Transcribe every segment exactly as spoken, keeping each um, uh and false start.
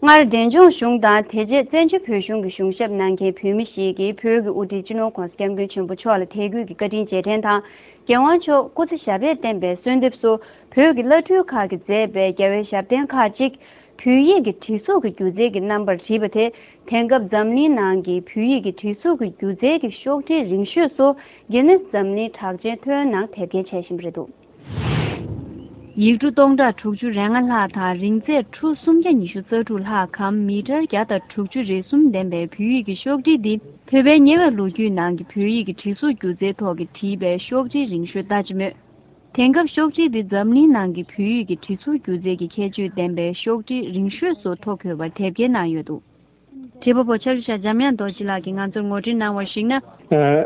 སྔར་འབྲས་ལྗོངས་གཞུང་དང་དེ་རྗེས་བཙན་བྱོལ་བོད་གཞུང་གི་གཞུང་ཞབས་གནང་མཁན་བོད་མི་ཞིག་གིས་བོད་ཀྱི་དབུ་ཁྲིད་སྤྱི་ནོར་༸གོང་ས་༸སྐྱབས་མགོན་ཆེན་པོ་མཆོག་ལ་དད་གུས་ཀྱི་བཀའ་དྲིན་རྗེས་དྲན་དང་། རྒྱལ་དབང་མཆོག་སྐུ་ཚེ་ཞབས་པད་བརྟན་པའི་གསོལ་འདེབས་སུ། བོད་ཀྱི་བླ་སྤྲུལ་ཁག་གིས་མཛད་པའི་རྒྱལ་བའི་ཞབས་བརྟན་ཁག་ཅིག་བོད་ཡིག་གི་བྲིས་གཟུགས་ཀྱི་སྒྱུ་རྩལ་གྱི་རྣམ་པར་བྲིས་པ་དེ། དེང་སྐབས་འཛམ་གླིང་ནང་གི་བོད་ཡིག་གི་བྲིས་གཟུགས་ཀྱི་སྒྱུ་རྩལ་གྱི་ཤོག་དྲིལ་རིང་ཤོས་སུ། གྷི་ནེ་སི་འཛམ་གླིང་གྲགས་ཅན་ཐོའི་ནང་དེབ་སྐྱེལ་བྱས་བཞིན་པ་རེད་འདུག། ཡིག་འབྲུ་སྟོང་ཕྲག་དྲུག་ཅུ་རེ་ལྔ་ལྷག་དང་རིང་ཚད་ཁྲུ་སུམ་བརྒྱ་ཉི་ཤུ་རྩ་དྲུག་ལྷག་གམ་མི་ཊར་བརྒྱ་དང་དྲུག་ཅུ་རེ་གསུམ་ལྡན་པའི་བོད་ཡིག་གི་ཤོག་དྲིལ་འདི། བོད་པའི་ཉེ་བའི་ལོ་རྒྱུས་ནང་གི་བོད་ཡིག་གི་བྲིས་གཟུགས་སྒྱུ་རྩལ་ཐོག་གི་བྲིས་པའི་ཤོག་དྲིལ་རིང་ཤོས་ལྟ་ཅི་སྨོས། དེང་སྐབས་ཤོག་དྲིལ་འདི་འཛམ་གླིང་ནང་གི་བོད་ཡིག་གི་བྲིས་གཟུགས་སྒྱུ་རྩལ་གྱི་ཁྱད་ཆོས་ལྡན་པའི་ཤོག་དྲིལ་རིང་ཤོས་སུ་ཐོ་འགོད་པར་དེབ་སྐྱེལ་གནང་ཡོད་འདུག། བྲིས་པ་པོ་ཕྱག་རེ་ཤག་འཇམ་དབྱངས་རྡོ་རྗེ་ལགས་ཀྱིས་ང་ཚོར་ངོ་སྤྲོད་གནང་བར་གཞིགས་ན། ཨ།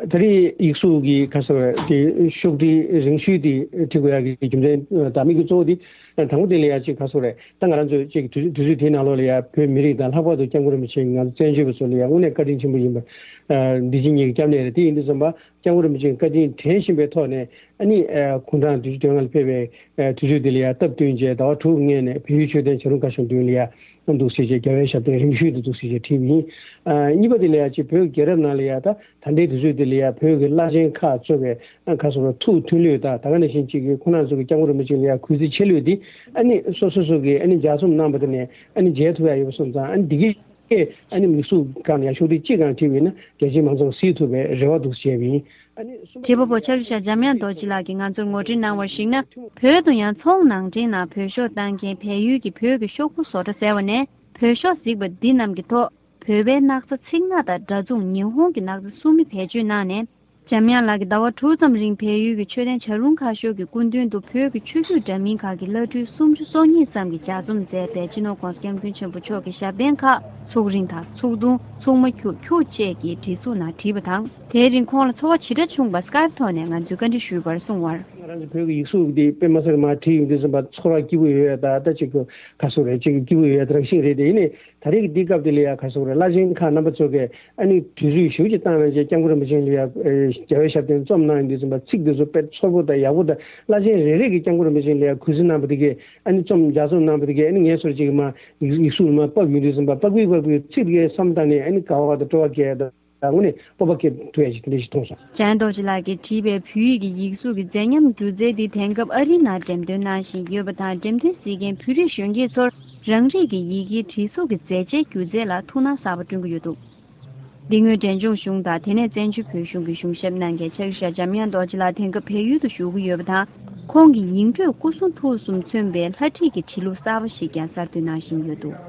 ད་རེས་ཡིག་གཟུགས་ཀྱི་ཁ་གསབ་དེ་ཤོག་དྲིལ་རིང་ཤོས་དེ་བྲིས་དགོས་ཡག་གི་རྒྱུ་མཚན་དང་དམིགས་ཡུལ་གཙོ་བོ་དེ། དང་པོ་དེ་ལ་ཡ་གཅིག་ཁ་གསབ་རེད། ད་ང་རང་ཚོས་གཅིག་དུས་དུས་ཚོད་དེའི་ནང་ལོགས་ལ་ཡ་བོད་མི་རིགས་དང་ལྷག་པར་དུ་སྐྱབས་མགོན་རིན་པོ་ཆེ་ང་ཚོ་བཙན་བྱོལ་བ་ཚོ་ལ་ཡ་དངོས་གནས་བཀའ་དྲིན་ཆེན་པོ་ཡིན་པ། ཨ། འདི་ཕྱི་གཉིས་ཀྱི་སྐྱབས་གནས་རེད། དེ་ཡིན་དུས་ཙམ་པ། སྐྱབས་མགོན་རིན་པོ་ཆེའི་བཀའ་དྲིན་དྲན་བཞིན་པའི་ཐོག་ནས། ཨ་ནི། ཨ། དགུང་གྲངས་བདུན་ཅུ་དོན་ལྔ་ལ་ཕེབས་པའི། ཨ། དུས་ཚོད་འདི་ལ་ཡང་སྟབས་བསྟུན་བྱས་ཟླ་བ་དྲུག་སྔོན་ནས་བལ་ཡུལ་མཆོད་རྟེན་བྱ་རུང་ཁ་ཤོར་མདུན་ལ་ཡང་འདུག་སེ་བྱས་རྒྱལ་བའི་ཞབས་བརྟན་རིང་ཤོས་དེ་འདུག་སེ་བྱས་བྲིས་པ་ཡིན། ཨ། གཉིས་པ་དེ་ལ་ཡང་ཅིག་བོད་རྒྱལ་རབས་ནང་ལ་ཡང་ད་ད་ལྟའི་དུས་ཚོད་འདི་ལ་ཡང་བོད་ཀྱི་བླ་ཆེན་ཁག་གཙོས་པའི། ཨ། ཁ་སོ་ར་ཐུགས་མཐུན་ལོས་དང་ད་ག་ནང་བཞིན་ཅིག་གི་ཁོང་རྣམ་ཚོ་གི་སྐྱབས་མགོན་རིན་པོ་ཆེ་ལ་ཡང་གུས་བརྩི་ཆེ་ལོས་དེ། ཨ་ནི་སོ་སོ་སོ་གི་ཨ་ནི་ལྗགས་རྩོམ་གནང་པ་དེ་ནས་ཨ་ནི་མཇལ་ཐུབ་ཡ་ཡོད་པ་སོང་ཙང་ཨ་ནི་འདི་གི་ཨ་ནི་མིག་ཟུར་སྒང་ལ་ཡང་ཤོག་དྲིལ་གཅིག་སྒང་བྲིས་པ་ཡིན་ན་རྒྱ་ཆེའི་མང་ཚོགས་གཟིགས་ཐུབ་པའི་རེ་བ་འདུག་བྱས་པ་ཡིན། ཨ་ནི་གསུམ་པ། བྲིས་པ་པོ་ཕྱག་རེ་ཤག་འཇམ་དབྱངས་རྡོ་རྗེ་ལགས་ཀྱིས་ང་ཚོར་ངོ་སྤྲོད་གནང་བར་གཞིགས་ན། བོད་དུ་ཡང་ཚོང་ནང་འདྲེན་ནང་བོད་ཤོག་བཏང་མཁན་བལ་ཡུལ་གྱི་བོད་ཀྱི་ཤོག་བུ་བཟོ་གྲྭ་ཟེར་བ་ནས་བོད་ཤོག་གཟིགས་པ་འདི་རྣམས་ཀྱི་ཐོག་བོད་པའི་སྣག་ཚ་ཚིག་སྣ་དང་སྒྲ་མཚུངས་ཉི་ཧོང་གི་སྣག་ཚ་སུ་མི་བེད་སྤྱོད་གནང་ནས། འཇམ་དབྱངས་ལགས་ཀྱིས་ཟླ་བ་དྲུག་ཙམ་རིང་བལ་ཡུལ་གྱི་མཆོད་རྟེན་བྱ་རུང་ཁ་ཤོར་གྱི་སྐུ་མདུན་དུ་བོད་ཀྱི་ཆོས་བརྒྱུད་འདྲ་མིན་ཁག་གི་བླ་སྤྲུལ་སུམ་ཅུ་སོ་གཉིས་ཙམ་གྱིས་ལྗགས་རྩོམ་མཛད་པའི་སྤྱི་ནོར་༸གོང་ས་༸སྐྱབས་མགོན་ཆེན་པོ་མཆོག་གི་ཞབས་བརྟན་ཁག་ཚུགས་རིང་དང་ཚུགས་ཐུང་། ཚུགས་མ་ཁྱུག་ཁྱུག་བཅས་ཀྱི་བྲིས་གཟུགས་ནང་བྲིས་པ་དང་། དེའི་རིང་ཁོང་ལ་ཚོར་བ་ཇི་འདྲ་བྱུང་བ་སྐའིབ་ཐོག་ནས་ང་ཚོས་བཀའ་འདྲི་ཞུས་པར་གསུངས་པར། ང་རང་ཚོ་བོད་ཀྱི་ཡིག་གཟུགས་འདི་དཔེ་མ་སྲིད་མར་བྲིས་ཡོང་དུས་ཙམ་པ་ཚོར་བ་སྐྱིད་པོ་ཡོད་ཡ། ད་ལྟ་ཅིག་གི་ཁ་སོ་རེད། ཅིག་གི་སྐྱིད་པོ་ཡོད་ཡ། ད་རང་བཞིན་རེད། དེ་ཡིན་ནའི་ད་རེས་ཀྱི་དུས་སྐབས་འདི་ལ་ཡ་ཁ་སོ་རེད། བླ་ཆེན་ཁག་རྣམ་པ་ཚོ་གིས་ཨ་ནི་དུས་ཚོད་ཞེ་པོ་ཅིག་བཏང་གནང་བྱས་སྐྱབས་མགོན་རིན་པོ་ཆེ་ལ་ཡ་རྒྱལ་བའི་ཞབས་བརྟན་རྩོམ་གནང་ཡོང་དུས་ཙམ་པ་ཚིག་འདི་ཚོ་དཔེ་ཚོར་པོ་དང་ཡག་པོ་དང་། བླ་ཆེན་རེ་རེ་གིས་སྐྱབས་མགོན་རིན་པོ་ཆེ་ལ་ཡ་གུས་བརྩི་གནང་པ་དེ་གས། ཨ་ནི་རྩོམ་ལྗགས་རྩོམ་གནང་པ་དེ་གས། ཨ་ནི་ངས་སོར་ཅིག་མར་ཡིག་ཡིག་གཟུགས་ལ་མར་ཕབ་ཡོང་དུས་ཙམ་པ་པགས་པའི་པགས་པའི་ཚིག་དེ་གས་བསམ་བཏང་ནས་ཨ་ནི་དགའ་བ་དང་སྤྲོ་བ་སྐྱེ་དང་། དངོས་གནས་སྤོབས་པ་སྐྱེ་ཐུབ་ཡ་ཞིག་དེ་འདྲ་ཞིག་མཐོང་སོང་། འཇམ་དབྱངས་རྡོ་རྗེ་ལགས་ཀྱིས་བྲིས་པའི་བོད་ཡིག་གི་ཡིག་གཟུགས་ཀྱི་མཛེས་ཉམས་སྒྱུ་རྩལ་འདི་དེང་སྐབས་ཨ་རིའི་ནང་འགྲེམས་སྟོན་གནང་བཞིན་ཡོད་པ་དང་། འགྲེམས་སྟོན་གཟིགས་མཁན་བོད་རིགས་གཞོན་སྐྱེས་ཚོར་རང་རིགས་ཀྱི་ཡི་གེའི་བྲིས་གཟུགས་ཀྱི་མཛེས་ཆའི་སྒྱུ་རྩལ་ལ་ཐུགས་སྣང་གསར་པ་བསྐྲུན་གྱི་ཡོད་འདུག། འདི་སྔོན་འབྲས་ལྗོངས་གཞུང་དང་དེ་ནས་བཙན་བྱོལ་བོད་གཞུང་གི་གཞུང་ཞབས་གནང་མཁན་ཕྱག་རེ་ཤག་འཇམ་དབྱངས་རྡོ་རྗེ་ལགས་དེང་སྐབས་བལ་ཡུལ་དུ་བཞུགས་ཀྱི་ཡོད་པ་དང་། ཁོང་གིས་ཡིག་འབྲུས་སྐུ་གསུང་ཐུགས་གསུམ་མཚོན་པའི་ལྷ་བྲིས་ཀྱི་བྲིས་ལུགས་གསར་པ་ཞིག་ཀྱང་གསར་གཏོད་གནང་བཞིན་ཡོད་འདུག།